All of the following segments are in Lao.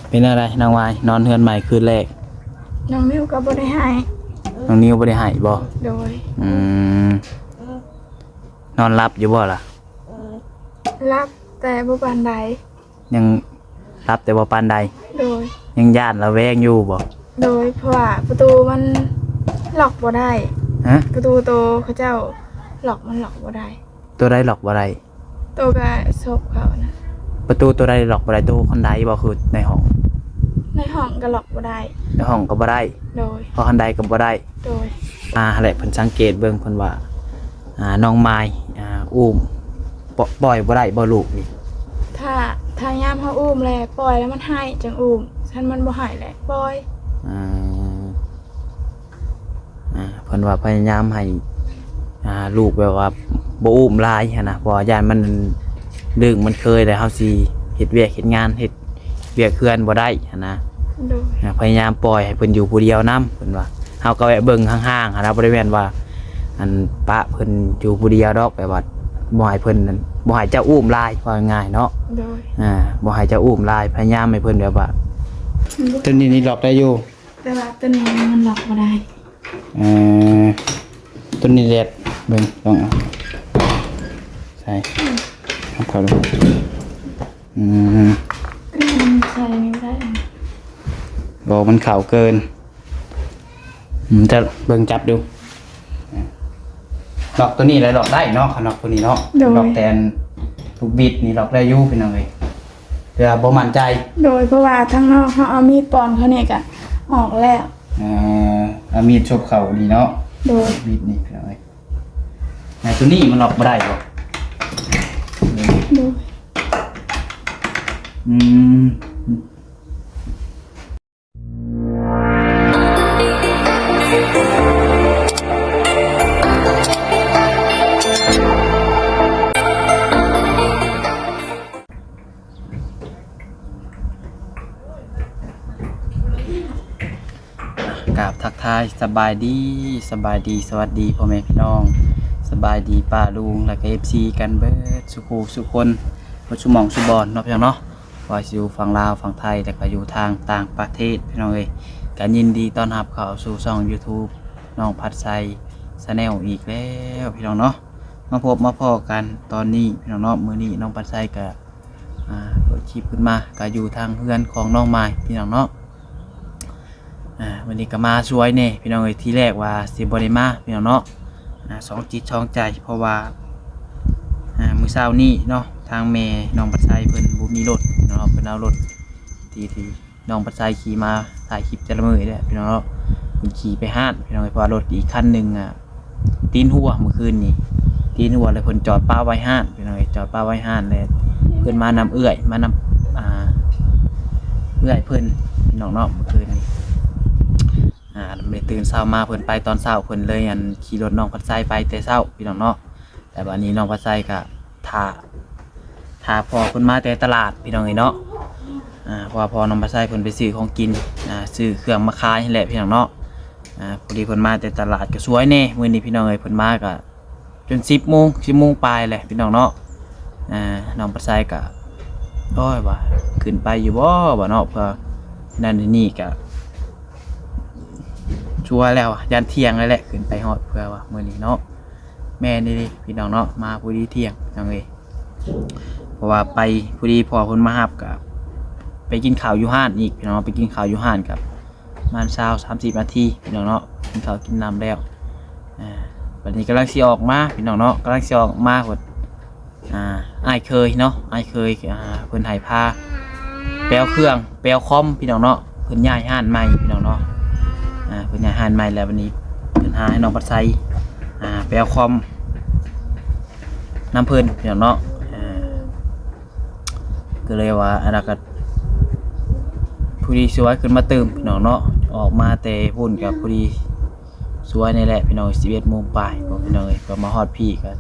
ເປັນແນວໃດນ້ອງວາຍ ນອນເຮືອນໃໝ່ຄືນແລກ? ນ້ອງນິວກໍບໍ່ໄດ້ໄຫ້. ນ້ອງນິວບໍ່ໄດ້ໄຫ້ບໍ່? ໂດຍ. ອືມ ນອນຫຼັບຢູ່ບໍ່ລະ? ຫຼັບແຕ່ບໍ່ປານໃດ. ຍັງຫຼັບແຕ່ບໍ່ປານໃດ. ໂດຍ. ຍັງຢ້ານລະແວງຢູ່ບໍ່? ໂດຍ ເພາະວ່າປະຕູມັນລັອກບໍ່ໄດ້. ຮະ? ປະຕູໂຕເຂົາເຈົ້າລັອກ ມັນລັອກບໍ່ໄດ້. ໂຕໃດລັອກບໍ່ໄດ້? ໂຕກະສົບເຂົານະ. ປະຕູໂຕໃດລັອກບໍ່ໄດ້? ໂຕຄັນໄດບໍ່ ຄືໃນຫ້ອງ? ໃນຫ້ອງກະລັອກບໍ່ໄດ້. ໃນຫ້ອງກໍບໍ່ໄດ້. ໂດຍ. ເພາະຄັນໄດກໍບໍ່ໄດ້. ໂດຍ. ອ່າ ຫັ້ນແຫຼະ ເພິ່ນສັງເກດເບິ່ງ ເພິ່ນວ່າ ອ່າ ນ້ອງມາຍ ອ່າ ອຸ້ມ ປ່ອ- ປ່ອຍບໍ່ໄດ້ບໍ່ລູກນີ້? ຖ້າ ຖ້າຍາມເຮົາອຸ້ມແລ້ວ ປ່ອຍແລ້ວມັນໄຫ້ ຈຶ່ງອຸ້ມ. ຄັນມັນບໍ່ໄຫ້ແລ້ວປ່ອຍ. ອ່າ ອ່າ ເພິ່ນວ່າພະຍາຍາມໃຫ້ ອ່າ ລູກແບບວ່າບໍ່ອຸ້ມຫຼາຍຫັ້ນນະ ເພາະວ່າຢ້ານມັນດຶ້ງ ມັນເຄີຍ ແລ້ວເຮົາຊິເຮັດວຽກເຮັດງານ ເຮັດວຽກເຮືອນບໍ່ໄດ້ຫັ້ນນະ. ໂດຍ. ອ່າ ພະຍາຍາມປ່ອຍໃຫ້ເພິ່ນຢູ່ຜູ້ດຽວນຳ ເພິ່ນວ່າ. ເຮົາກໍແວະເບິ່ງຫ່າງໆຫັ້ນນະ ບໍ່ໄດ້ແມ່ນວ່າ ອັນ ປະເພິ່ນຢູ່ຜູ້ດຽວດອກ ແບບວ່າບໍ່ໃຫ້ເພິ່ນ ບໍ່ໃຫ້ເຈົ້າອຸ້ມຫຼາຍ ເວົ້າງ່າຍໆເນາະ. ໂດຍ. ອ່າ ບໍ່ໃຫ້ເຈົ້າອຸ້ມຫຼາຍ ພະຍາຍາມໃຫ້ເພິ່ນແບບວ່າ ໂຕນີ້ນີ້ລັອກໄດ້ຢູ່ ແຕ່ວ່າໂຕນີ້ມັນລັອກບໍ່ໄດ້. ເອີ ໂຕນີ້ແຫຼະ ເບິ່ງ ຕ້ອງເອົາໃສ່ ເອົາເຂົ້າ ອືມ ໂຕນີ້ມັນໃສ່ບໍ່ໄດ້. ບໍ່ ມັນເຂົ້າເກີນ. ອືມ ຈະເບິ່ງຈັບດູ. ລັອກໂຕນີ້ແຫຼະລັອກໄດ້ເນາະ ຄັນລັອກໂຕນີ້ເນາະ. ໂດຍ. ລັອກແຕ່ອັນລູກບິດນີ້ລັອກໄດ້ຢູ່ ພີ່ນ້ອງເອີຍ. ເພື່ອບໍ່ໝັ້ນໃຈ. ໂດຍ ເພາະວ່າທາງນອກເຮົາເອົາມີດປ່ອນເຂົ້ານີ້ກະອອກແລ້ວ. ເອີ ເອົາມີດສົບເຂົ້ານີ້ເນາະ. ໂດຍ. ມີດນີ້ເນາະ. ແຕ່ໂຕນີ້ມັນລັອກບໍ່ໄດ້ບໍ່? ໂດຍ. ອືມ. ກາບທັກທາຍສະບາຍດີ ສະບາຍດີ ສະຫວັດດີພໍ່ແມ່ພີ່ນ້ອງ ສະບາຍດີປ້າລຸງ ແລະກະເອັຟຊີກັນເບິດສູ່ຄູ່ສູ່ຄົນ ເບິດສູ່ໝ່ອງສູ່ບ່ອນເນາະ ພີ່ນ້ອງເນາະ. ວ່າຊິຢູ່ຝັ່ງລາວ ຝັ່ງໄທ ແລະກະຢູ່ທາງຕ່າງປະເທດ ພີ່ນ້ອງເອີຍ ກະຍິນດີຕ້ອນຮັບເຂົ້າສູ່ຊ່ອງຢູທູບ ນ້ອງພັດໄຊ Channel ອີກແລ້ວ ພີ່ນ້ອງເນາະ. ມາພົບມາພໍ້ກັນຕອນນີ້ ພີ່ນ້ອງເນາະ. ມື້ນີ້ນ້ອງພັດໄຊກະ ອ່າ ເປີດຄລິບຂຶ້ນມາ ກະຢູ່ທາງເຮືອນຂອງນ້ອງມາຍ ພີ່ນ້ອງເນາະ. ອ່າ ມື້ນີ້ກໍມາຊ່ວຍແດ່ພີ່ນ້ອງເອີຍ ທີແລກວ່າຊິບໍ່ໄດ້ມາພີ່ນ້ອງເນາະ. ອ່າ ສອງຈິດສອງໃຈ ເພາະວ່າ ອ່າ ມື້ເຊົ້ານີ້ເນາະ ທາງແມ່ນ້ອງພັດໄຊເພິ່ນບໍ່ມີລົດເນາະ ເພິ່ນເອົາລົດທີ່ ທີ່ນ້ອງພັດໄຊຂີ່ມາຖ່າຍຄລິບແຕ່ລະມື້ນີ້ແຫຼະພີ່ນ້ອງເນາະ ເພິ່ນຂີ່ໄປຮ້ານພີ່ນ້ອງເອີຍ ເພາະວ່າລົດອີກຄັນໜຶ່ງ ອ່າ ຕີນຮົ່ວມື້ຄືນນີ້ ຕີນຮົ່ວແລ້ວເພິ່ນຈອດປະໄວ້ຮ້ານພີ່ນ້ອງເອີຍ ຈອດປະໄວ້ຮ້ານແລ້ວເພິ່ນມານຳເອື້ອຍ ມານຳ ອ່າ ເອື້ອຍເພິ່ນພີ່ນ້ອງເນາະ ມື້ຄືນນີ້. ອ່າ ແລ້ວມື້ຕື່ນເຊົ້າມາເພິ່ນໄປຕອນເຊົ້າ ເພິ່ນເລີຍ ອັນ ຂີ່ລົດນ້ອງພັດໄຊໄປແຕ່ເຊົ້າພີ່ນ້ອງເນາະ. ແລ້ວບາດນີ້ນ້ອງພັດໄຊກະຖ້າ ຖ້າພໍ່ເພິ່ນມາແຕ່ຕະຫຼາດພີ່ນ້ອງເອີຍເນາະ. ອ່າ ເພາະວ່າພໍ່ນ້ອງພັດໄຊເພິ່ນໄປຊື້ຂອງກິນ ອ່າ ຊື້ເຄື່ອງມາຂາຍຫັ້ນແຫຼະພີ່ນ້ອງເນາະ. ອ່າ ພໍດີເພິ່ນມາແຕ່ຕະຫຼາດກະສວຍແດ່ມື້ນີ້ພີ່ນ້ອງເອີຍ ເພິ່ນມາກະ ຈົນສິບໂມງ ສິບໂມງປາຍແຫຼະພີ່ນ້ອງເນາະ. ອ່າ ນ້ອງພັດໄຊກະ ໂອ້ຍ ວ່າຂຶ້ນໄປຢູ່ບໍ່ ວ່າເນາະ ເພື່ອນັ້ນນີ້ກະ ຊົ່ວແລ້ວ ຢ້ານທ່ຽງແລ້ວແຫຼະ ຂຶ້ນໄປຮອດເພື່ອວ່າມື້ນີ້ເນາະ. ແມ່ນອີ່ຫຼີພີ່ນ້ອງເນາະ ມາພໍດີທ່ຽງພີ່ນ້ອງເອີຍ ເພາະວ່າໄປພໍດີພໍ່ເພິ່ນມາຮັບ ກະໄປກິນເຂົ້າຢູ່ຮ້ານອີກພີ່ນ້ອງ ໄປກິນເຂົ້າຢູ່ຮ້ານກະ ປະມານຊາວ ສາມສິບນາທີພີ່ນ້ອງເນາະ ກິນເຂົ້າກິນນ້ຳແລ້ວ. ອ່າ ບາດນີ້ກຳລັງຊິອອກມາພີ່ນ້ອງເນາະ ກຳລັງຊິອອກມາພຸ້ນ. ອ່າ ອ້າຍເຄີຍເນາະ ອ້າຍເຄີຍ ອ່າ ເພິ່ນໃຫ້ພາໄປເອົາເຄື່ອງ ໄປເອົາຄອມພີ່ນ້ອງເນາະ ເພິ່ນຍ້າຍຮ້ານໃໝ່ພີ່ນ້ອງເນາະ. ອ່າ ເພິ່ນຍ້າຍຮ້ານໃໝ່ແລ້ວ ບາດນີ້ເພິ່ນຫາໃຫ້ນ້ອງພັດໄຊ ອ່າ ໄປເອົາຄອມນຳເພິ່ນພີ່ນ້ອງເນາະ. ອ່າ ກໍເລີຍວ່າ ອັນນັ້ນກໍພໍດີສວຍຂຶ້ນມາຕື່ມພີ່ນ້ອງເນາະ ອອກມາແຕ່ພຸ້ນກໍພໍດີສວຍນີ້ແຫຼະພີ່ນ້ອງ ສິບເອັດໂມງປາຍພີ່ນ້ອງເອີຍ ກໍມາຮອດພີ້ກໍ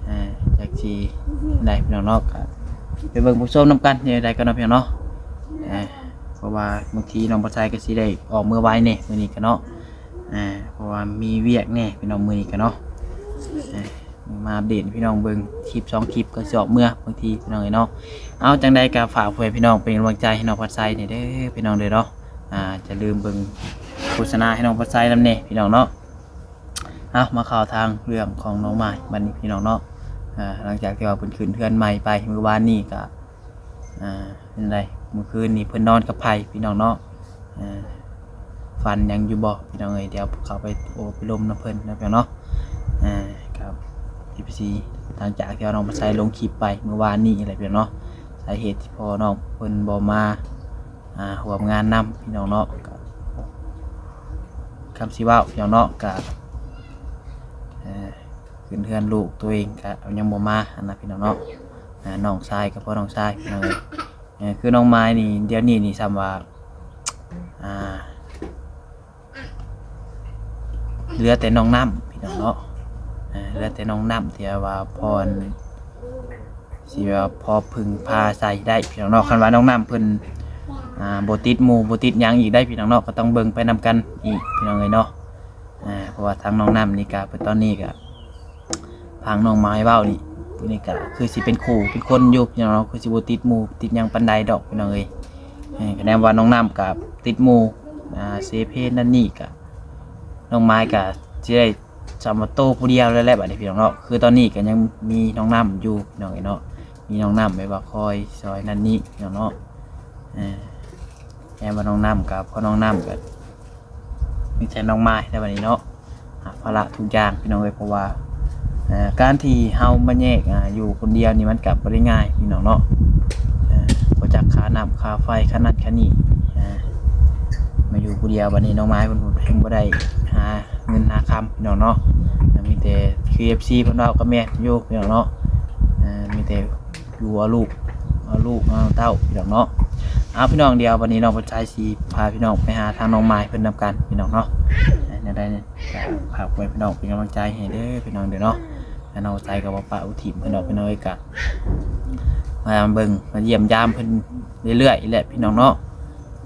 ອ່າ ຈັກຊິໄດ້ພີ່ນ້ອງເນາະ ກໍໄປເບິ່ງໄປຊົມນຳກັນ ແນວໃດກໍເນາະພີ່ນ້ອງເນາະ. ອ່າ ເພາະວ່າບາງທີນ້ອງບັດໄຊກໍຊິໄດ້ອອກມື້ໄວແດ່ມື້ນີ້ກໍເນາະ ອ່າ ເພາະວ່າມີວຽກແດ່ພີ່ນ້ອງມື້ນີ້ກໍເນາະ ອ່າ ມາອັບເດດໃຫ້ພີ່ນ້ອງເບິ່ງ ຄລິບສອງຄລິບກໍຊິອອກເມືອບາງທີພີ່ນ້ອງເອີຍເນາະ. ເອົາ ຈັ່ງໃດກໍຝາກພໍ່ແມ່ພີ່ນ້ອງເປັນກຳລັງໃຈໃຫ້ນ້ອງພັດໄຊແດ່ເດີພີ່ນ້ອງເດີເນາະ. ອາ ຢ່າລືມເບິ່ງໂຄສະນາໃຫ້ນ້ອງພັດໄຊນຳແດ່ພີ່ນ້ອງເນາະ. ເອົາ ມາເຂົ້າທາງເລື່ອງຂອງນ້ອງມາຍບັດນີ້ພີ່ນ້ອງເນາະ. ອາ ຫຼັງຈາກທີ່ວ່າເພິ່ນຂຶ້ນເຮືອນໃໝ່ໄປມື້ວານນີ້ກໍ ອ່າ ເປັນໃດ ມື້ຄືນນີ້ເພິ່ນນອນກັບໃຜພີ່ນ້ອງເນາະ. ອ່າ ຝັນຫຍັງຢູ່ບໍ່ພີ່ນ້ອງເອີຍ? ດຽວເຂົ້າໄປໂອ້ໄປລົມນຳເພິ່ນນະພີ່ນ້ອງເນາະ. ອ່າ ກັບ ເອັຟຊີ ຫຼັງຈາກທີ່ວ່ານ້ອງພັດໄຊລົງຄລິບໄປມື້ວານນີ້ແຫຼະພີ່ນ້ອງເນາະ. ສາເຫດທີ່ພໍ່ນ້ອງເພິ່ນບໍ່ມາ ອ່າ ຮ່ວມງານນຳພີ່ນ້ອງເນາະ ກໍຄຳຊິເວົ້າພີ່ນ້ອງເນາະ ກໍ ເອີ ຂຶ້ນເຮືອນລູກຕົວເອງກະຍັງບໍ່ມາຫັ້ນນະພີ່ນ້ອງເນາະ. ອ່າ ນ້ອງຊາຍກໍພໍນ້ອງຊາຍພີ່ນ້ອງເອີຍ. ເອີ ຄືນ້ອງມາຍນີ້ ດຽວນີ້ນີ້ສ່ຳວ່າ ອ່າ ເຫຼືອແຕ່ນ້ອງນ້ຳພີ່ນ້ອງເນາະ. ເອີ ເຫຼືອແຕ່ນ້ອງນ້ຳທີ່ວ່າພໍ ຊິວ່າພໍເພິ່ງພາອາໄສໄດ້ພີ່ນ້ອງເນາະ. ຄັນວ່ານ້ອງນ້ຳເພິ່ນ ອ່າ ບໍ່ຕິດໝູ່ບໍ່ຕິດຫຍັງອີກໄດ້ພີ່ນ້ອງເນາະ ກໍຕ້ອງເບິ່ງໄປນຳກັນອີກພີ່ນ້ອງເອີຍເນາະ. ອ່າ ເພາະວ່າທາງນ້ອງນ້ຳນີ້ກະ ເພິ່ນຕອນນີ້ກະ ທາງນ້ອງມາຍເວົ້ານີ້ ນີ້ກະຄືຊິເປັນຄູ່ເປັນຄົນຢູ່ພີ່ນ້ອງເນາະ ຄືຊິບໍ່ຕິດໝູ່ຕິດຫຍັງປານໃດດອກພີ່ນ້ອງເອີຍ. ເອີ ຄະແນນວ່ານ້ອງນ້ຳກະຕິດໝູ່ ອ່າ ເສເພນັ້ນນີ້ກະ ນ້ອງມາຍກະຊິໄດ້ ສຳລັບໂຕຜູ້ດຽວເລີຍແຫຼະບັດນີ້ພີ່ນ້ອງເນາະ. ຄືຕອນນີ້ກໍຍັງມີນ້ອງນ້ຳຢູ່ພີ່ນ້ອງເອີຍເນາະ ມີນ້ອງນ້ຳແບບວ່າຄອຍຊ່ອຍນັ້ນນີ້ພີ່ນ້ອງເນາະ. ເອີ ແມ່ນວ່ານ້ອງນ້ຳກັບ ເພາະນ້ອງນ້ຳກໍມີແຕ່ນ້ອງມາຍແລ້ວບັດນີ້ເນາະ ຮັບພາລະທຸກຢ່າງພີ່ນ້ອງເອີຍ. ເພາະວ່າ ເອີ ການທີ່ເຮົາມາແຍກ ອາ ຢູ່ຄົນດຽວນີ້ມັນກໍບໍ່ໄດ້ງ່າຍພີ່ນ້ອງເນາະ. ເອີ ບໍ່ຈັກຄ່ານ້ຳຄ່າໄຟ ຄ່ານັ້ນຄ່ານີ້ ອາ ມາຢູ່ຜູ້ດຽວ ບັດນີ້ນ້ອງມາຍເພິ່ນແຮ່ງບໍ່ໄດ້ຫາ ເງິນຫາຄຳພີ່ນ້ອງເນາະ. ມີແຕ່ຄືເອັຟຊີເພິ່ນເວົ້າກໍແມ່ນຢູ່ພີ່ນ້ອງເນາະ ເອີ ມີແຕ່ຢູ່ເອົາລູກ ເອົາລູກເອົາເຕົ້າພີ່ນ້ອງເນາະ. ເອົາ ພີ່ນ້ອງ ດຽວບັດນີ້ນ້ອງພັດໄຊຊິພາພີ່ນ້ອງໄປຫາທາງນ້ອງມາຍເພິ່ນນຳກັນພີ່ນ້ອງເນາະ. ແນວໃດນີ້ກໍຝາກໄວ້ພີ່ນ້ອງເປັນກຳລັງໃຈໃຫ້ເດີພີ່ນ້ອງເດີເນາະ. ທາງນ້ອງໄຊກໍບໍ່ປະບໍ່ຖິ້ມເພິ່ນດອກພີ່ນ້ອງເອີຍ ກະມາເບິ່ງມາຢ້ຽມຢາມເພິ່ນເລື້ອຍໆແຫຼະພີ່ນ້ອງເນາະ.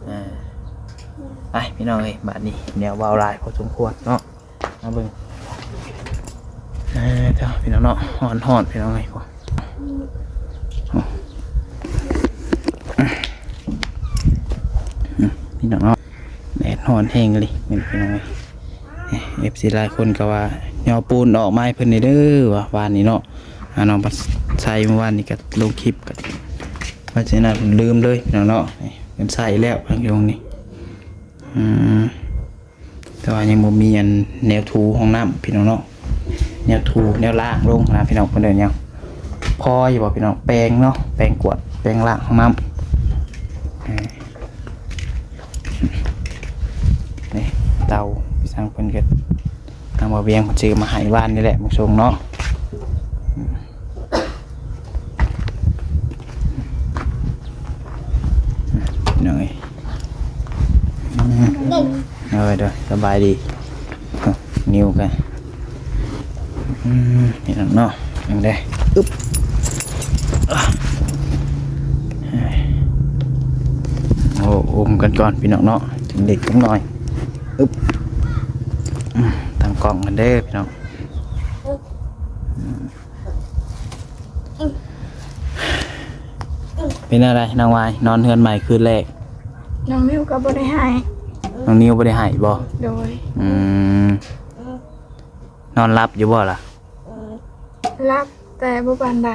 ເອີ ໄປພີ່ນ້ອງເອີຍ ບາດນີ້ແນວເວົ້າຫຼາຍພໍສົມຄວນເນາະ. ມາເບິ່ງ ເອີ ເຈົ້າ ພີ່ນ້ອງເນາະ ຮ້ອນໆ ພີ່ນ້ອງເອີຍ ພີ່ນ້ອງເນາະ ແດດຮ້ອນແຮງອີ່ຫຼີພີ່ນ້ອງເອີຍ. ເອັຟຊີຫຼາຍຄົນກໍວ່າຍໍປູນອອກມາໃຫ້ເພິ່ນແດ່ເດີວ່າ ວານນີ້ເນາະ. ອ່າ ນ້ອງພັດໄຊມື້ວານນີ້ກໍລົງຄລິບ ກໍວ່າຊິນັ້ນລືມເລີຍພີ່ນ້ອງເນາະ. ນີ້ເພິ່ນໃສ່ແລ້ວ ທາງຢູ່ນີ້ ອືມ ແຕ່ວ່າຍັງບໍ່ມີອັນແນວຖູຫ້ອງນ້ຳພີ່ນ້ອງເນາະ ແນວຖູແນວລ້າງລົງນະພີ່ນ້ອງ. ເພິ່ນເອີ້ນຫຍັງ ພອຍບໍ່ພີ່ນ້ອງ ແປງເນາະ ແປງກວາດແປງລ້າງຫ້ອງນ້ຳ. ເອີ ນີ້ເຕົາ ຊ່າງເພິ່ນກໍ ທາງບ່າວວຽງເພິ່ນຊື້ມາໃຫ້ວານນີ້ແຫຼະ ມາສົ່ງເນາະ. ນ້ອຍ ເອີ ເດີ ສະບາຍດີ ນິວກັນ ອືມ ພີ່ນ້ອງເນາະ ຈັ່ງໃດ ອຶບ ໂອ້ ອົມກັນກ່ອນພີ່ນ້ອງເນາະ ຈຶ່ງເດັກຈັກໜ້ອຍ ອຶບ ອືມ ຕັ້ງກ້ອງກັນເດີພີ່ນ້ອງ. ເປັນແນວໃດນ້ອງວາຍ ນອນເຮືອນໃໝ່ຄືນແລກ? ນ້ອງນິວກໍບໍ່ໄດ້ໄຫ້ ນ້ອງນິວບໍ່ໄດ້ໄຫ້ບໍ່? ໂດຍ ອືມ ນອນຫຼັບຢູ່ບໍ່ລະ? ຫຼັບແຕ່ບໍ່ປານໃດ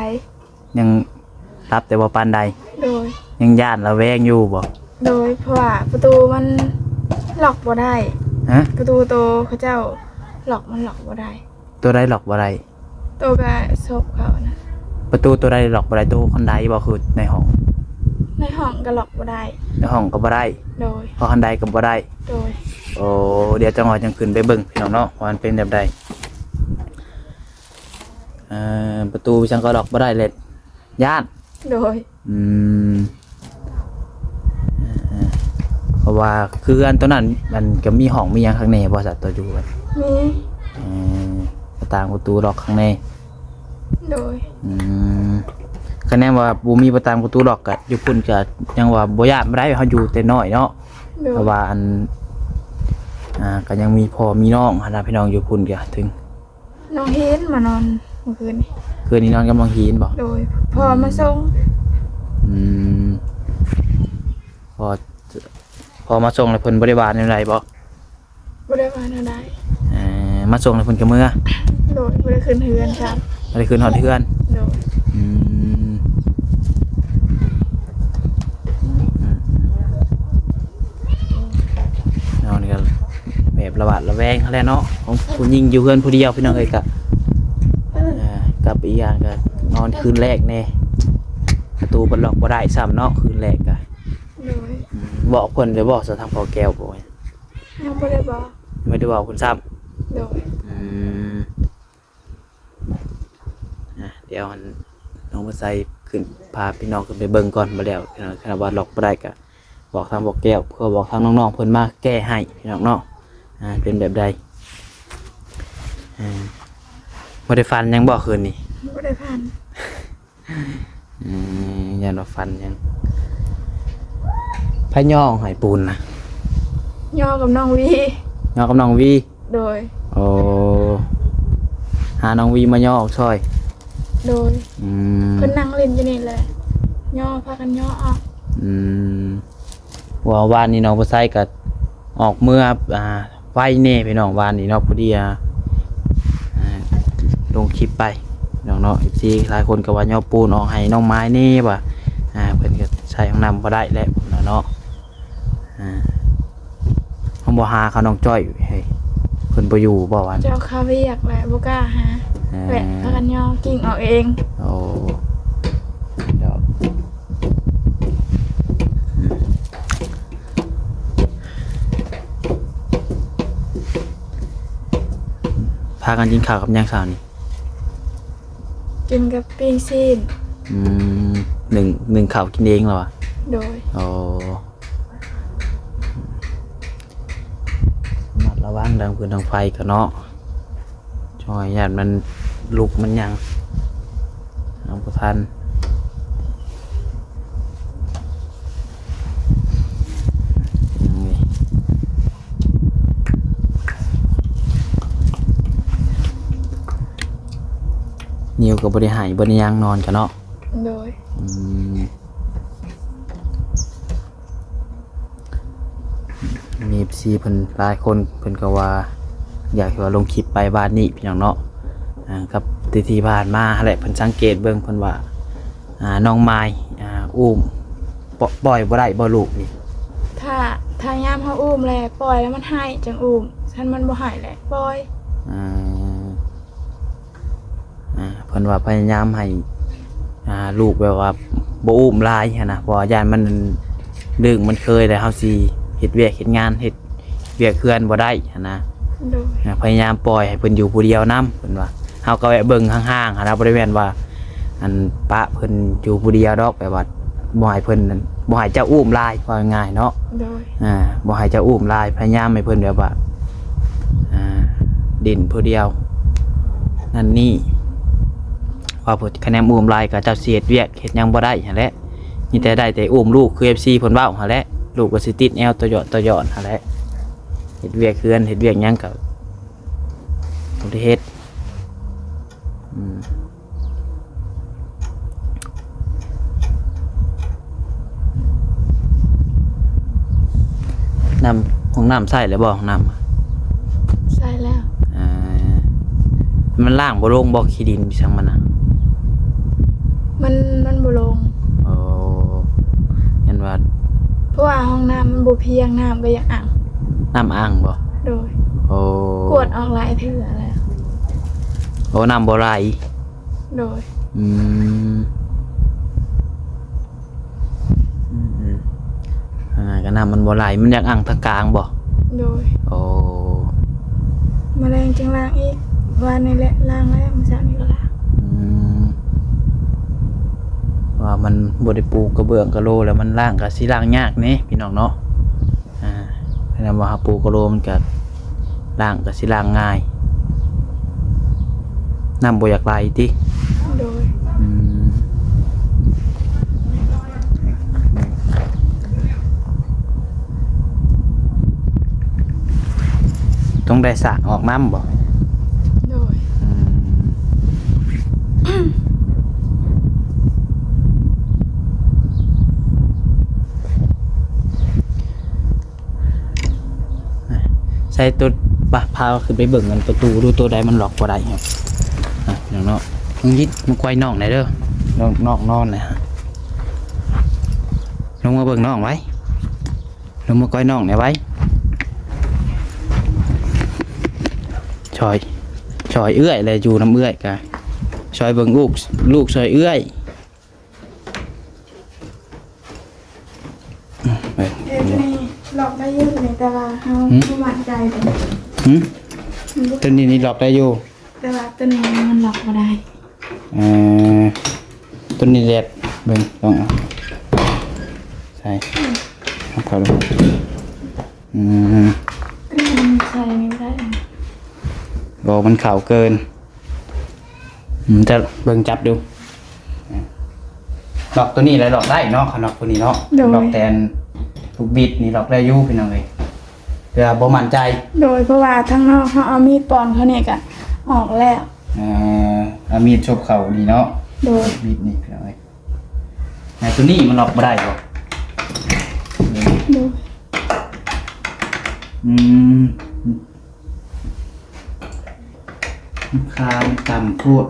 ຍັງຫຼັບແຕ່ບໍ່ປານໃດ ໂດຍ ຍັງຢ້ານລະແວງຢູ່ບໍ່? ໂດຍ ເພາະວ່າປະຕູມັນລັອກບໍ່ໄດ້ ຮະ? ປະຕູໂຕເຂົາເຈົ້າລັອກ ມັນລັອກບໍ່ໄດ້. ໂຕໃດລັອກບໍ່ໄດ້? ໂຕກະສົບເຂົານະ. ປະຕູໂຕໃດລັອກບໍ່ໄດ້? ໂຕຄັນໄດບໍ່ ຄືໃນຫ້ອງ? ໃນຫ້ອງກະລັອກບໍ່ໄດ້ ໃນຫ້ອງກໍບໍ່ໄດ້ ໂດຍ ເພາະຄັນໄດກໍບໍ່ໄດ້ ໂດຍ. ໂອ້ ດຽວຈັກໜ້ອຍຈັ່ງຂຶ້ນໄປເບິ່ງພີ່ນ້ອງເນາະ ວ່າມັນເປັນແບບໃດ. ເອີ ປະຕູຈັ່ງກໍລັອກບໍ່ໄດ້ເລີຍ ຢ້ານ ໂດຍ ອືມ ເອີ ເອີ ເພາະວ່າຄືອັນໂຕນັ້ນ ມັນກໍມີຫ້ອງມີຫຍັງຂ້າງໃນບໍ່ ສັດໂຕຢູ່ຫັ້ນ? ມີ ເອີ ໜ້າຕ່າງປະຕູລັອກຂ້າງໃນ ໂດຍ ອືມ ຄັນແນນວ່າບໍ່ມີໜ້າຕ່າງປະຕູລັອກ ກະຢູ່ພຸ້ນກະຍັງວ່າບໍ່ຢ້ານປານໃດ ເຮົາຢູ່ແຕ່ນ້ອຍເນາະ ໂດຍ ເພາະວ່າອັນ ອ່າ ກະຍັງມີພໍ່ມີນ້ອງຫັ້ນນະ ພີ່ນ້ອງ ຢູ່ພຸ້ນກະເຖິງ ນ້ອງເຫັນມານອນ ມື້ຄືນນີ້. ຄືນນີ້ນອນກັບນ້ອງຫີນບໍ່? ໂດຍ ພໍ່ມາສົ່ງ. ອືມ ພໍ່ ພໍ່ມາສົ່ງແລ້ວເພິ່ນບໍ່ໄດ້ວ່າແນວໃດບໍ່? ບໍ່ໄດ້ວ່າແນວໃດ. ເອີ ມາສົ່ງແລ້ວເພິ່ນກໍເມືອ? ໂດຍ ບໍ່ໄດ້ຂຶ້ນເຮືອນຊ້ຳ. ບໍ່ໄດ້ຂຶ້ນຮອດເຮືອນ? ໂດຍ. ອືມ ເນາະ ນີ້ກໍແບບລະຫວາດລະແວງຫັ້ນແຫຼະເນາະ ຂອງຜູ້ຍິງຢູ່ເຮືອນຜູ້ດຽວ ພີ່ນ້ອງເອີຍ. ກະ ເອີ ກັບອີກຢ່າງກໍນອນຄືນແລກແດ່ ປະຕູເພິ່ນລັອກບໍ່ໄດ້ຊ້ຳເນາະ ຄືນແລກກະ. ໂດຍ. ອືມ ບອກເພິ່ນແລ້ວບໍ່ ຊະ ທາງພໍ່ແກ້ວບໍ່? ຍັງບໍ່ໄດ້ບອກ. ຍັງບໍ່ໄດ້ບອກເພິ່ນຊ້ຳ. ໂດຍ. ອືມ ອ່ະ ດຽວອັນ ນ້ອງບໍ່ໃສ່ຂຶ້ນ ພາພີ່ນ້ອງຂຶ້ນໄປເບິ່ງກ່ອນ ບໍ່ແລ້ວ ຄັນວ່າລັອກບໍ່ໄດ້ກໍບອກທາງພໍ່ແກ້ວ ເພື່ອບອກທາງນ້ອງໆເພິ່ນມາແກ້ໃຫ້ ພີ່ນ້ອງເນາະ. ອ່າ ເປັນແບບໃດ? ອ່າ ບໍ່ໄດ້ຝັນຫຍັງບໍ່ຄືນນີ້? ບໍ່ໄດ້ຝັນ. ອືມ ຢ້ານວ່າຝັນຫຍັງ. ໃຜຍໍໃຫ້ປູນນະ? ຍໍກັບນ້ອງວີ. ຍໍກັບນ້ອງວີ? ໂດຍ. ໂອ້ ຫານ້ອງວີມາຍໍອອກຊ່ອຍ? ໂດຍ. ອືມ ເພິ່ນນັ່ງຫຼິ້ນຢູ່ນີ້ແຫຼະ ຍໍ ພາກັນຍໍອອກ. ອືມ ວ່າວານນີ້ນ້ອງຜູ້ຊາຍກໍອອກເມືອ ອ່າ ໄວແດ່ພີ່ນ້ອງ ວານນີ້ເນາະ ພໍດີ ອ່າ ລົງຄລິບໄປພີ່ນ້ອງເນາະ. ເອັຟຊີຫຼາຍຄົນກໍວ່າຍໍປູນອອກໃຫ້ນ້ອງມາຍແດ່ວ່າ ອ່າ ເພິ່ນກໍໃຊ້ຫ້ອງນ້ຳບໍ່ໄດ້ແລ້ວເນາະ. ອ່າ ເຮົາບໍ່ຫາເຂົານ້ອງຈ້ອຍ ເຮີ້ຍ ເພິ່ນບໍ່ຢູ່ບໍ່ວະ? ເຈົ້າຄາວຽກແຫຼະ ບໍ່ກ້າຫາ. ເອີ ແຫຼະ ພາກັນຍໍກິ່ງອອກເອງ. ໂອ້ ດອກ ພາກັນກິນເຂົ້າກັບຫຍັງເຊົ້ານີ້? ກິນກັບປີ້ງຊີ້ນ. ອືມ ໜຶ້ງ ໜຶ້ງເຂົ້າກິນເອງແລ້ວຫວາ? ໂດຍ. ໂອ້ ລະມັດລະວັງເລື່ອງຟືນເລື່ອງໄຟກໍເນາະ ຊ່ອຍ ຢ້ານມັນລຸກມັນຫຍັງ ເອົາບໍ່ທັນ. ນິວກໍບໍ່ໄດ້ໃຫ້ ບໍ່ໄດ້ຫຍັງ ນອນກະເນາະ. ໂດຍ. ອືມ ມີເອັຟຊີເພິ່ນຫຼາຍຄົນ ເພິ່ນກໍວ່າຢາກໃຫ້ວ່າລົງຄລິບໄປວານນີ້ພີ່ນ້ອງເນາະ. ອ່າ ກັບທີ່ ທີ່ຜ່ານມາຫັ້ນແຫຼະ ເພິ່ນສັງເກດເບິ່ງ ເພິ່ນວ່າ ອ່າ ນ້ອງມາຍ ອ່າ ອຸ້ມ ປ່ອ- ປ່ອຍບໍ່ໄດ້ບໍ່ລູກນີ້? ຖ້າ ຖ້າຍາມເຮົາອຸ້ມແລ້ວ ປ່ອຍແລ້ວມັນໄຫ້ ຈັ່ງອຸ້ມ ຄັນມັນບໍ່ໄຫ້ແລ້ວປ່ອຍ. ອ່າ ອ່າ ເພິ່ນວ່າພະຍາຍາມໃຫ້ ອ່າ ລູກແບບວ່າບໍ່ອຸ້ມຫຼາຍຫັ້ນນະ ເພາະວ່າຢ້ານມັນດຶ້ງ ມັນເຄີຍ ແລ້ວເຮົາຊິເຮັດວຽກເຮັດງານ ເຮັດວຽກເຮືອນບໍ່ໄດ້ຫັ້ນນະ. ໂດຍ. ອ່າ ພະຍາຍາມປ່ອຍໃຫ້ເພິ່ນຢູ່ຜູ້ດຽວນຳ ເພິ່ນວ່າ ເຮົາກໍແວະເບິ່ງຫ່າງໆຫັ້ນນະ ບໍ່ໄດ້ແມ່ນວ່າ ອັນ ປະເພິ່ນຢູ່ຜູ້ດຽວດອກ ແບບວ່າບໍ່ໃຫ້ເພິ່ນ ບໍ່ໃຫ້ເຈົ້າອຸ້ມຫຼາຍ ເວົ້າງ່າຍໆເນາະ. ໂດຍ. ອ່າ ບໍ່ໃຫ້ເຈົ້າອຸ້ມຫຼາຍ ພະຍາຍາມໃຫ້ເພິ່ນແບບວ່າ ອ່າ ຫຼິ້ນຜູ້ດຽວນັ້ນນີ້ ວ່າເພິ່ນ ຄະແນນອຸ້ມຫຼາຍກໍເຈົ້າຊິເຮັດວຽກເຮັດຫຍັງບໍ່ໄດ້ຫັ້ນແຫຼະ ມີແຕ່ໄດ້ແຕ່ອຸ້ມລູກ ຄືເອັຟຊີເພິ່ນເວົ້າຫັ້ນແຫຼະ ລູກກໍຊິຕິດແອວຕະຢອດຕະຢອດຫັ້ນແຫຼະ ເຮັດວຽກເຮືອນເຮັດວຽກຫຍັງກໍບໍ່ໄດ້ເຮັດ. ອືມ ນ້ຳ ຫ້ອງນ້ຳໃຊ້ແລ້ວບໍ່? ຫ້ອງນ້ຳໃຊ້ແລ້ວ. ອ່າ ມັນລ້າງບໍ່ລົງບໍ່? ຂີ້ດິນອີ່ສັງມັນນະ ມັນ ມັນບໍ່ລົງ. ໂອ້ ເຫັນວ່າ ເພາະວ່າຫ້ອງນ້ຳມັນບໍ່ພຽງ ນ້ຳກໍຢາກອັ່ງ. ນ້ຳອັ່ງບໍ່? ໂດຍ. ໂອ້ ກວດອອກຫຼາຍເທື່ອແລ້ວ. ໂອ້ ນ້ຳບໍ່ໄຫຼ. ໂດຍ. ອືມ ອືມໆ ອັນນັ້ນກໍນ້ຳມັນບໍ່ໄຫຼ ມັນຢາກອັ່ງທາງກາງບໍ່? ໂດຍ. ໂອ້ ມື້ແລງຈຶ່ງລ້າງອີກ ວານນີ້ແຫຼະລ້າງແລ້ວ ມື້ເຊົ້ານີ້ກໍລ້າງ. ອືມ ວ່າມັນບໍ່ໄດ້ປູກະເບື້ອງກະໂລ ແລ້ວມັນລ້າງກໍຊິລ້າງຍາກແດ່ພີ່ນ້ອງເນາະ. ອ່າ ແນວວ່າເຮົາປູກະໂລມັນກະລ້າງກະຊິລ້າງງ່າຍ ນ້ຳບໍ່ຢາກໄຫຼຕິ? ໂດຍ. ອືມ ຕ້ອງໄດ້ສາກອອກນ້ຳບໍ່? ໂດຍ. ອືມ ໄດ້ໂຕ ປະ ພາຂຶ້ນໄປເບິ່ງອັນປະຕູດູ ໂຕໃດມັນລັອກບໍ່ໄດ້. ອ່ະ ນ້ອງເນາະ ນ້ອງຍິດມາກວາຍນ້ອງແດ່ເດີ ນ້ອງ ນ້ອງນອນແລ້ວ ລົງມາເບິ່ງນ້ອງໄວ້ ລົງມາກວາຍນ້ອງແດ່ໄວ້ ຊ່ອຍ ຊ່ອຍເອື້ອຍແຫຼະ ຢູ່ນຳເອື້ອຍກະ ຊ່ອຍເບິ່ງລູກ ລູກຊ່ອຍເອື້ອຍ. ອືມ ໄປ ເອີ ຕົວນີ້ລັອກໄດ້ຢູ່ ຕົວນີ້ ແຕ່ວ່າເຮົາ ຫືມ ບໍ່ໝັ້ນໃຈເດ້. ຫືມ ມັນບໍ່ ຕົວນີ້ນີ້ລັອກໄດ້ຢູ່ ແຕ່ວ່າຕົວນີ້ມັນລັອກບໍ່ໄດ້. ເອີ ຕົວນີ້ແຫຼະ ເບິ່ງ ລອງເອົາໃສ່ ເອົາເຂົ້າລົງ. ອືມ ຕົວນີ້ມັນໃສ່ບໍ່ໄດ້ ບໍ່ ມັນເຂົ້າເກີນ. ອືມ ຈະເບິ່ງຈັບດູ ລັອກຕົວນີ້ແຫຼະລັອກໄດ້ເນາະ ຄັນລັອກຕົວນີ້ເນາະ. ໂດຍ ລັອກແຕ່ອັນລູກບິດນີ້ລັອກໄດ້ຢູ່ພີ່ນ້ອງເອີຍ ແຕ່ວ່າບໍ່ໝັ້ນໃຈ. ໂດຍ ເພາະວ່າທາງນອກເຮົາເອົາມີດປ່ອນເຂົ້ານີ້ກະອອກແລ້ວ. ເອີ ເອົາມີດສົບເຂົ້ານີ້ເນາະ. ໂດຍ ບິດນີ້ພີ່ນ້ອງເອີຍ ແຕ່ຕົວນີ້ມັນລັອກບໍ່ໄດ້ບໍ່? ໂດຍ ອືມ ລາຄາມັນຕ່ຳໂພດ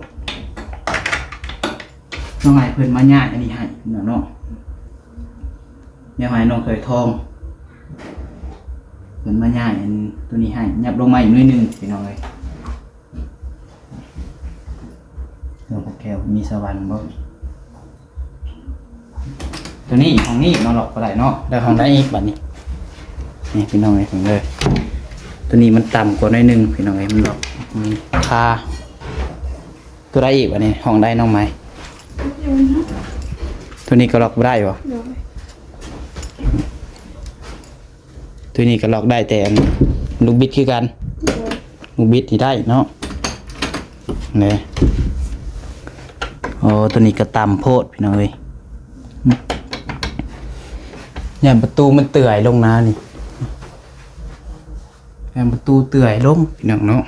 ຕ້ອງໃຫ້ເພິ່ນມາຍ້າຍອັນນີ້ໃຫ້ເນາະ ແນວໃຫ້ນ້ອງຖອຍທອງ ເພິ່ນມາຍ້າຍອັນຕົວນີ້ໃຫ້ ຫຍັບລົງມາອີກໜ້ອຍໜຶ່ງພີ່ນ້ອງເອີຍ. ເອີ ພວກແກ້ວມີສະຫວັນບໍ່? ຕົວນີ້ ຫ້ອງນີ້ເນາະ ລັອກບໍ່ໄດ້ເນາະ. ແລ້ວຫ້ອງໃດອີກບາດນີ້? ນີ້ພີ່ນ້ອງເອີຍ ເບິ່ງເດີ ຕົວນີ້ມັນຕ່ຳກວ່າໜ້ອຍໜຶ່ງພີ່ນ້ອງເອີຍ ມັນລັອກ ມີຄາ. ຕົວໃດອີກບາດນີ້? ຫ້ອງໃດນ້ອງໄມ້? ຕົວນີ້ກໍລັອກບໍ່ໄດ້ບໍ່? ໂດຍ ຕົວນີ້ກໍລັອກໄດ້ແຕ່ອັນລູກບິດຄືກັນ. ໂດຍ ລູກບິດນີ້ໄດ້ເນາະ ນີ້. ໂອ້ ຕົວນີ້ກໍຕ່ຳໂພດພີ່ນ້ອງເອີຍ ຢ້ານປະຕູມັນເຕືອຍລົງນະນີ້ ຢ້ານປະຕູເຕືອຍລົງພີ່ນ້ອງເນາະ.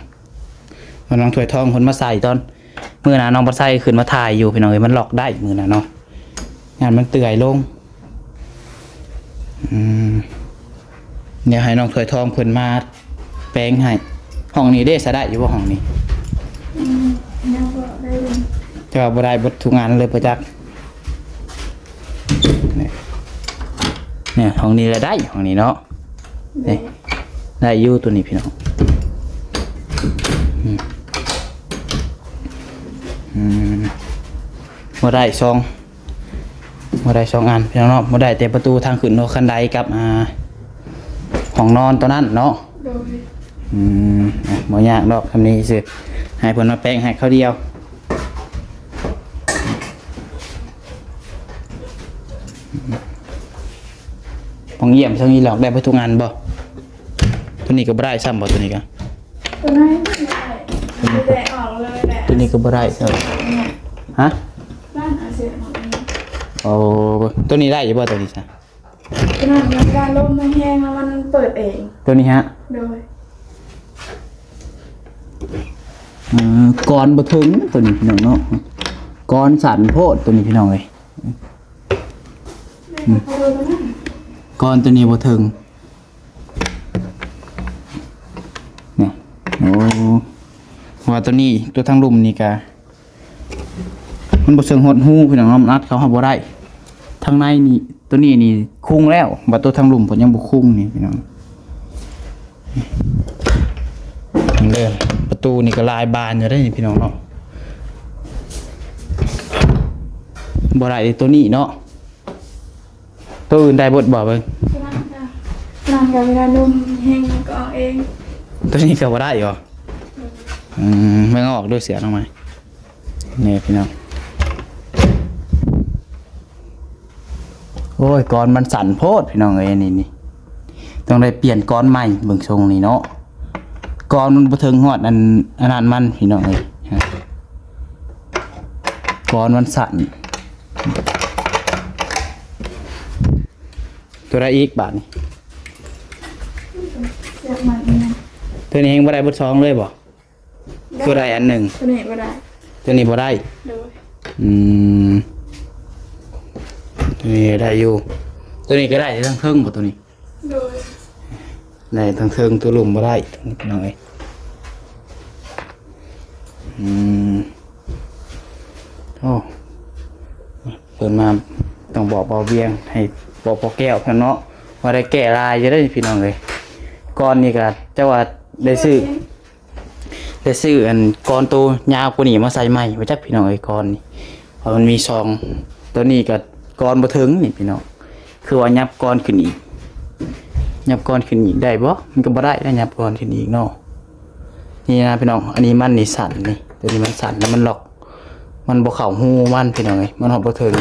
ກຳລັງຖ້ວຍທອງເພິ່ນມາໃສ່ຕອນ ມື້ນັ້ນນ້ອງປາໄຊຂຶ້ນມາຖ່າຍຢູ່ພີ່ນ້ອງເອີຍ ມັນລັອກໄດ້ມື້ນັ້ນເນາະ ຢ້ານມັນເຕືອຍລົງ. ອືມ ດຽວໃຫ້ນ້ອງຖ້ວຍທອງເພິ່ນມາແປງໃຫ້. ຫ້ອງນີ້ເດ້ ສະໄດ້ຢູ່ບໍ່ຫ້ອງນີ້? ອືມ ຍັງບໍ່ໄດ້ເບິ່ງ ແຕ່ວ່າບໍ່ໄດ້ເບິດທຸກອັນເລີຍບໍ່ຈັກ. ນີ້ ນີ້ຫ້ອງນີ້ລະໄດ້ ຫ້ອງນີ້ເນາະ. ນີ້ ໄດ້ຢູ່ຕົວນີ້ພີ່ນ້ອງ ອືມ ອືມ ບໍ່ໄດ້ສອງ ບໍ່ໄດ້ສອງອັນພີ່ນ້ອງເນາະ ບໍ່ໄດ້ແຕ່ປະຕູທາງຂຶ້ນເນາະ ຄັນໄດກັບ ອ່າ ຫ້ອງນອນຕົວນັ້ນເນາະ. ໂດຍ ອືມ ອ່ະ ບໍ່ຍາກດອກ ສ່ຳນີ້ຊື່ ໃຫ້ເພິ່ນມາແປງໃຫ້ຄາວດຽວ. ຫ້ອງຢ້ຽມ ຫ້ອງນີ້ລັອກໄດ້ເບິດທຸກອັນບໍ່? ຕົວນີ້ກໍບໍ່ໄດ້ຊ້ຳບໍ່? ຕົວນີ້ກໍ ຕົວນັ້ນກໍບໍ່ໄດ້ ຕົວນີ້ກໍ ແກະອອກເລີຍແຫຼະ ຕົວນີ້ກໍບໍ່ໄດ້ຊ້ຳ ເນຍ ຮະ? ບ້ານອາເຊຍອອກເອງ ໂອ້ ຕົວນີ້ໄດ້ຢູ່ບໍ່ຕົວນີ້ຊະ? ຕົວນັ້ນມັນການລົມມັນແຮງແລ້ວມັນເປີດເອງ ຕົວນີ້ຮະ? ໂດຍ ເອີ ກອນບໍ່ເຖິງຕົວນີ້ພີ່ນ້ອງເນາະ ກອນສັ້ນໂພດຕົວນີ້ພີ່ນ້ອງເອີຍ. ອືມ ກອນຕົວນີ້ບໍ່ເຖິງ ນີ້ ໂອ້ ເພາະວ່າຕົວນີ້ ຕົວທາງລຸ່ມນີ້ກະ ມັນບໍ່ເຊີງຮອດຮູພີ່ນ້ອງເນາະ ມັນອັດເຂົ້າເຮົາບໍ່ໄດ້. ທາງໃນນີ້ ຕົວນີ້ນີ້ຄຸງແລ້ວ ບັດຕົວທາງລຸ່ມເພິ່ນຍັງບໍ່ຄຸງນີ້ພີ່ນ້ອງ. ເດີ ປະຕູນີ້ກໍຫຼາຍບານຢູ່ເດ້ນີ້ພີ່ນ້ອງເນາະ ບໍ່ໄດ້ຕົວນີ້ເນາະ. ຕົວອື່ນໄດ້ເບິດບໍ່ເບິ່ງ? ຕົວນັ້ນກໍ ຕົວນັ້ນກໍເວລາລົມແຮງມັນກໍອອກເອງ ຕົວນີ້ກໍບໍ່ໄດ້ບໍ່? ອືມ ເບິ່ງເອົາອອກດູເສືອນ້ອງໄມ້ ນີ້ພີ່ນ້ອງ. ໂອ້ຍ ກອນມັນສັ້ນໂພດພີ່ນ້ອງເອີຍ ນີ້ ນີ້ ຕ້ອງໄດ້ປ່ຽນກອນໃໝ່ ເບິ່ງຊົງນີ້ເນາະ ກອນມັນບໍ່ເຖິງຮອດອັນ ອັນນັ້ນມັນພີ່ນ້ອງເອີຍ ກອນມັນສັ້ນ. ຕົວໃດອີກບາດນີ້? ເຊືອກມັນນີ້ນະ ຕົວນີ້ແຮງບໍ່ໄດ້ເບິດສອງເລີຍບໍ່? ໄດ້ ຕົວໃດອັນໜຶ່ງ? ຕົວນີ້ບໍ່ໄດ້ ຕົວນີ້ບໍ່ໄດ້ ໂດຍ ອືມ ຕົວນີ້ໄດ້ຢູ່ ຕົວນີ້ກໍໄດ້ແຕ່ທາງເທິງບໍ່ຕົວນີ້? ໂດຍ ໄດ້ທັງເທິງຕົວລຸ່ມບໍ່ໄດ້ພີ່ນ້ອງເອີຍ. ອືມ ໂອ້ ເພິ່ນມາຕ້ອງບອກບ່າວວຽງ ໃຫ້ບອກພໍ່ແກ້ວເພິ່ນເນາະ ວ່າໄດ້ແກ້ລາຍຢູ່ເດ້ພີ່ນ້ອງເອີຍ. ກ່ອນນີ້ກໍຈັກວ່າໄດ້ຊື້ ໄດ້ຊື້ອັນກອນໂຕຍາວກວ່ານີ້ມາໃສ່ໃໝ່ບໍ່ຈັກພີ່ນ້ອງເອີຍ. ກ່ອນນີ້ ເພາະມັນມີຊ່ອງ ໂຕນີ້ກໍກອນບໍ່ເຖິງນີ້ພີ່ນ້ອງ. ຄືວ່າຫຍັບກອນຂຶ້ນອີກ ຫຍັບກອນຂຶ້ນອີກໄດ້ບໍ່? ມັນກໍບໍ່ໄດ້ນະ ຫຍັບກອນຂຶ້ນອີກເນາະ. ນີ້ນະພີ່ນ້ອງ ອັນນີ້ມັນນີ້ສັ້ນນີ້ ໂຕນີ້ມັນສັ້ນ ແລ້ວມັນລັອກ ມັນບໍ່ເຂົ້າຮູມັນພີ່ນ້ອງເອີຍ. ມັນຮອດບໍ່ເຖິງ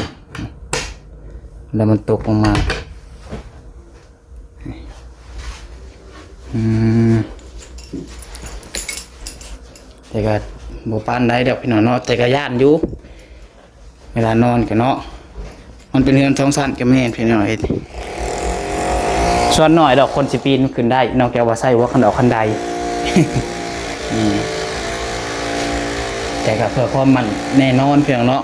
ແລ້ວມັນຕົກລົງມາ. ອືມ ແຕ່ກໍບໍ່ປານໃດດອກພີ່ນ້ອງເນາະ ແຕ່ກໍຢ້ານຢູ່ ເວລານອນກໍເນາະ. ມັນເປັນເຮືອນສອງຊັ້ນກໍແມ່ນພີ່ນ້ອງເອີຍ. ສ່ວນໜ້ອຍດອກຄົນຊິປີນຂຶ້ນໄດ້ ນອກຈາກວ່າໃຊ້ຫົວຄັນດອກຄັນໄດ. ອືມ ແຕ່ກໍເພື່ອຄວາມໝັ້ນແນ່ນອນພີ່ນ້ອງເນາະ.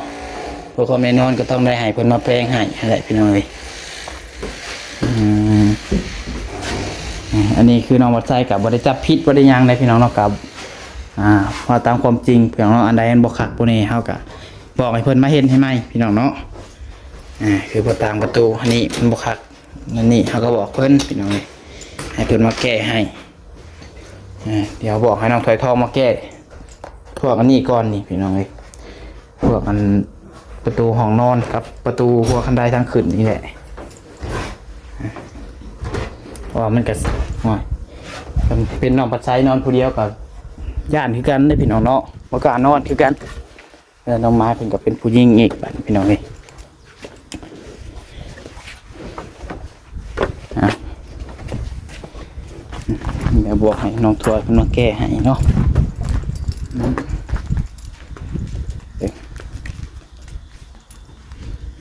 ເພື່ອຄວາມແນ່ນອນກໍຕ້ອງໄດ້ໃຫ້ເພິ່ນມາແປງໃຫ້ຫັ້ນແຫຼະພີ່ນ້ອງເອີຍ. ອືມ ອັນນີ້ຄືນ້ອງວັດໄຊກໍບໍ່ໄດ້ຈັບຜິດບໍ່ໄດ້ຫຍັງເດ້ພີ່ນ້ອງເນາະ. ກໍ ອ່າ ເວົ້າຕາມຄວາມຈິງພີ່ນ້ອງເນາະ. ອັນໃດມັນບໍ່ຄັກບໍ່ແນ່ ເຮົາກໍບອກໃຫ້ເພິ່ນມາເຮັດໃຫ້ໃໝ່ພີ່ນ້ອງເນາະ. ອ່າ ຄືບໍ່ຕາງປະຕູ ອັນນີ້ມັນບໍ່ຄັກ ອັນນີ້ເຮົາກໍບອກເພິ່ນພີ່ນ້ອງເອີຍ ໃຫ້ເພິ່ນມາແກ້ໃຫ້. ອ່າ ດຽວບອກໃຫ້ນ້ອງຖອຍທອງມາແກ້ພວກອັນນີ້ກ່ອນນີ້ພີ່ນ້ອງເອີຍ. ພວກອັນປະຕູຫ້ອງນອນກັບປະຕູຫົວຄັນໄດທາງຂຶ້ນນີ້ແຫຼະ. ເພາະວ່າມັນກໍ ໂອ້ຍ ຄັນເປັນນ້ອງວັດໄຊນອນຜູ້ດຽວກໍຢ້ານຄືກັນເດ້ພີ່ນ້ອງເນາະ ບໍ່ກ້ານອນຄືກັນ. ແລ້ວນ້ອງມາຍເພິ່ນກໍເປັນຜູ້ຍິງອີກບາດນີ້ພີ່ນ້ອງເອີຍ. ອ່ະ ດຽວບອກໃຫ້ນ້ອງຖອຍເພິ່ນມາແກ້ໃຫ້ເນາະ.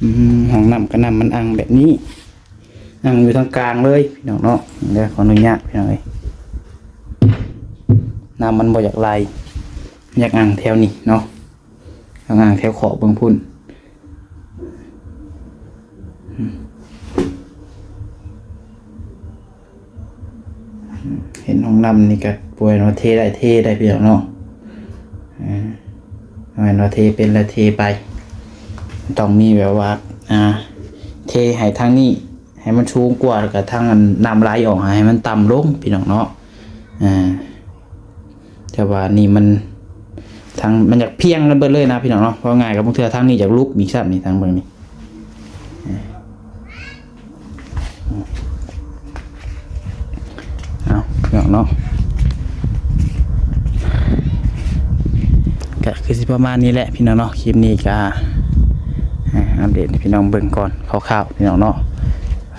ອືມ ຫ້ອງນ້ຳກໍນ້ຳມັນອັ່ງແບບນີ້ ອັ່ງຢູ່ທາງກາງເລີຍພີ່ນ້ອງເນາະ. ເດີ ຂໍອະນຸຍາດພີ່ນ້ອງເອີຍ ນ້ຳມັນບໍ່ຢາກໄຫຼ ຢາກອັ່ງແຖວນີ້ເນາະ. ທາງອ່າງແຖວຂອບເບື້ອງພຸ້ນ ເຫັນຫ້ອງນ້ຳນີ້ກໍບໍ່ແມ່ນວ່າເທໄດ້ເທໄດ້ພີ່ນ້ອງເນາະ. ເອີ ບໍ່ແມ່ນວ່າເທເປັນແລ້ວເທໄປ ຕ້ອງມີແບບວ່າ ອ່າ ເທໃຫ້ທາງນີ້ໃຫ້ມັນສູງກວ່າ ແລ້ວກໍທາງອັນນ້ຳໄຫຼອອກໃຫ້ມັນຕ່ຳລົງພີ່ນ້ອງເນາະ. ອ່າ ແຕ່ວ່ານີ້ມັນ ທາງ ມັນຢາກພຽງກັນເບິດເລີຍນະພີ່ນ້ອງເນາະ. ເວົ້າງ່າຍກໍບາງເທື່ອທາງນີ້ຢາກຫຼຸບອີກຊ້ຳນີ້ ທາງເບິ່ງນີ້. ເອົາ ພີ່ນ້ອງເນາະ ກໍຄືຊິປະມານນີ້ແຫຼະພີ່ນ້ອງເນາະ. ຄລິບນີ້ກໍ ອ່າ ອັບເດດໃຫ້ພີ່ນ້ອງເບິ່ງກ່ອນຄ່າວໆ ພີ່ນ້ອງເນາະ.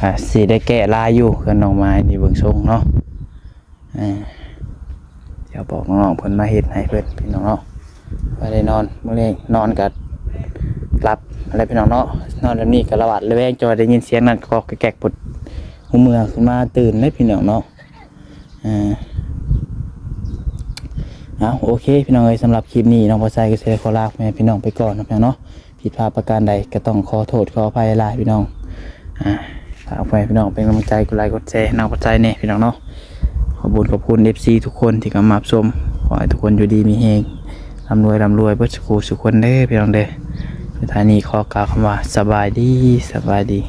ອ່າ ຊິໄດ້ແກ້ລາຍຢູ່ ເຮືອນນ້ອງມາຍນີ້ເບິ່ງຊົງເນາະ. ເອີ ດຽວບອກນ້ອງໆເພິ່ນມາເຮັດໃຫ້ເພິ່ນພີ່ນ້ອງເນາະ. ບໍ່ໄດ້ນອນ ມື້ນີ້ນອນກໍຫຼັບແລ້ວພີ່ນ້ອງເນາະ. ນອນແບບນີ້ກໍລະຫວາດລະແວງ ຈະວ່າໄດ້ຍິນສຽງນັ້ນກໍແກກໆ ປວດຫົວເມື່ອຂຶ້ນມາຕື່ນເດ້ພີ່ນ້ອງເນາະ. ເອີ ເອົາ ໂອເຄພີ່ນ້ອງເອີຍ ສຳລັບຄລິບນີ້ນ້ອງພາໄຊກໍຊິໄດ້ຂໍລາພໍ່ແມ່ພີ່ນ້ອງໄປກ່ອນເນາະ ພີ່ນ້ອງເນາະ. ຜິດພາດປະການໃດກໍຕ້ອງຂໍໂທດຂໍອະໄພຫຼາຍໆ ພີ່ນ້ອງ. ອ່າ ຝາກພໍ່ແມ່ພີ່ນ້ອງເປັນກຳລັງໃຈ ກົດໄລກົດແຊໃຫ້ນ້ອງພັດໄຊແດ່ພີ່ນ້ອງເນາະ. ຂອບຄຸນ ຂອບຄຸນ ເອັຟຊີ ທຸກຄົນທີ່ເຂົ້າມາຮັບຊົມ. ຂໍໃຫ້ທຸກຄົນຢູ່ດີມີແຮງ ລ່ຳລວຍ ລ່ຳລວຍເບິດສູ່ຄູ່ສູ່ຄົນເດີພີ່ນ້ອງເດີ. ສຸດທ້າຍນີ້ຂໍກ່າວຄຳວ່າ ສະບາຍດີ ສະບາຍດີ.